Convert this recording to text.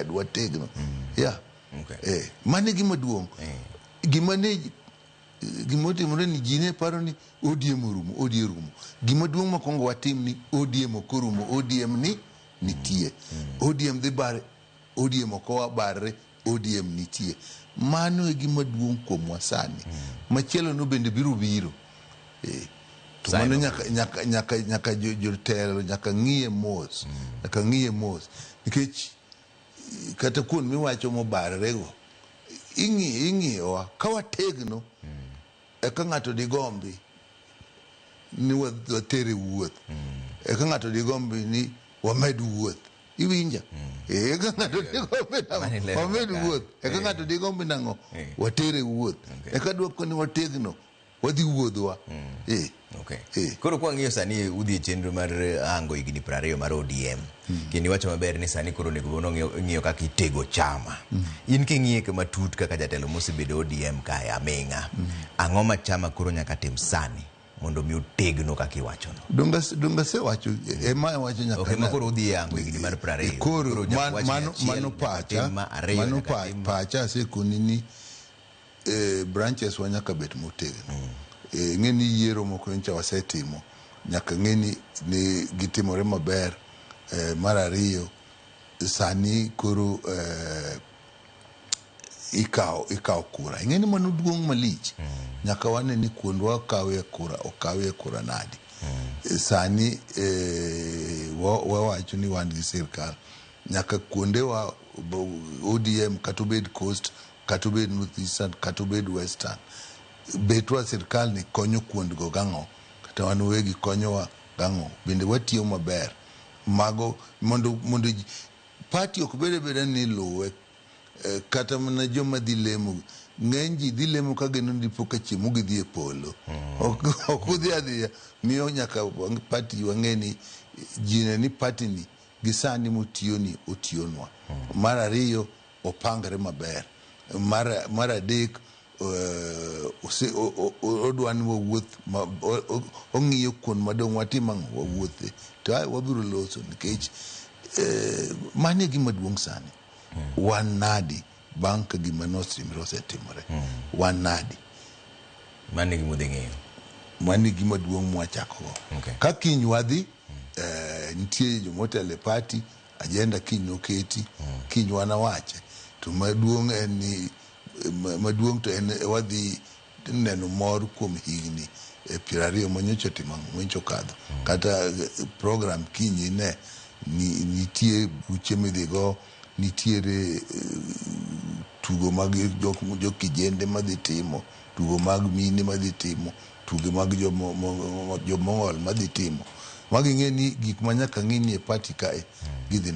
united, wategno, yeah. Mano e gima duong'. Gima ne gimotimore ni ji ne paro ni ODM orumo, ODM orumo. Gima duong' mokwongo watim ni ODM ok orumo, ODM ni nitie. ODM dhi bare, ODM ok obarre, ODM nitie. Mano e gima duong' kuomwa sani. Machielo no bende biro biro. To mano nyaka jotelo nyaka ng'iye mos. Nyaka ng'iye mos. Nikech kata kuond miwacho mobarre go, ing'iyowa ka wategno, eka ng'ato digombi ni watere wuoth. Eka ng'ato digombi ni wamed wuoth. Iwinja? Eka ng'ato digombi nang'o? Wamed wuoth. Eka ng'ato digombi nang'o? Watere wuoth. Eka dwoko ni wategno, wadhi wuodhwa. Koro kwa ng'iyo sani udhi e chenro mar hango higni 20 mar ODM. Kendo iwacho maber ni sani koro onego bed ng'iyo kaka itego chama. In king'iye matut kaka jatelo mosebedo ODM kae aming'a. Ang'o ma chama koro nyaka tim sani mondo mi otegno kaka iwachono? Donga asewacho, ema awacho nyaka. Ok, ema koro udhi e hango higni mar 20. Koro mano pacha, mano pacha asekoni ni branches wa nyaka bet motegno. Ng'e ni yiero moko nyocha wasetimo, nyaka ng'e ni gitimore maber. Mar ariyo, sani koro ikawo kura. Ing'e ni mano duong' malich. Nyaka wane ni kuondwa okawie kura, okawie kura nadi. Sani wawacho ni wan gi sirkal. Nyaka kuondewa ODM kata obed Coast, kata obed North Eastern, kata obed Western, betwa sirkal ni konyo kuondgo gang'o, kata wan wegi konyowa gang'o, bende watiyo maber. Mago mondo party ok bed abeda ni luwe, kata mana joma dhi lemo, ng'eny ji dhi lemo ka geno ni dipo ka chiemo gidhi e polo. Ok udhi adhiya, miyo nyaka party wang'e ni ji ne ni party ni gi sani motiyo ni otiyonwa. Mar ariyo, opangre maber. Mar adek, odwa ni wawuoth, ong'iyo kuond madong' watim ang'o, wawuothe. To wabiro loso nikech mano e gima duong' sani. Wan nadi bang' ka gima notimore osetimore. Wan nadi. Mano e gima udhi ng'iyo. Mano e gima duong' mwachako go. Ka kiny wadhi, nitie jomotelo e party, agenda kiny noketi, kiny wanawache. To maduong' en ni, maduong' to en wadhi neno mor kuom higni 20 manyocha otimo manyocha okadho. Kata program kiny ine, nitie buche midhi go, nitiere tugo mag jokijende madhi timo, tugo mag mine madhi timo, tugo mag jomong'ol madhi timo. Magi ing'e ni gik ma nyaka ng'i ni e party kae gidhi.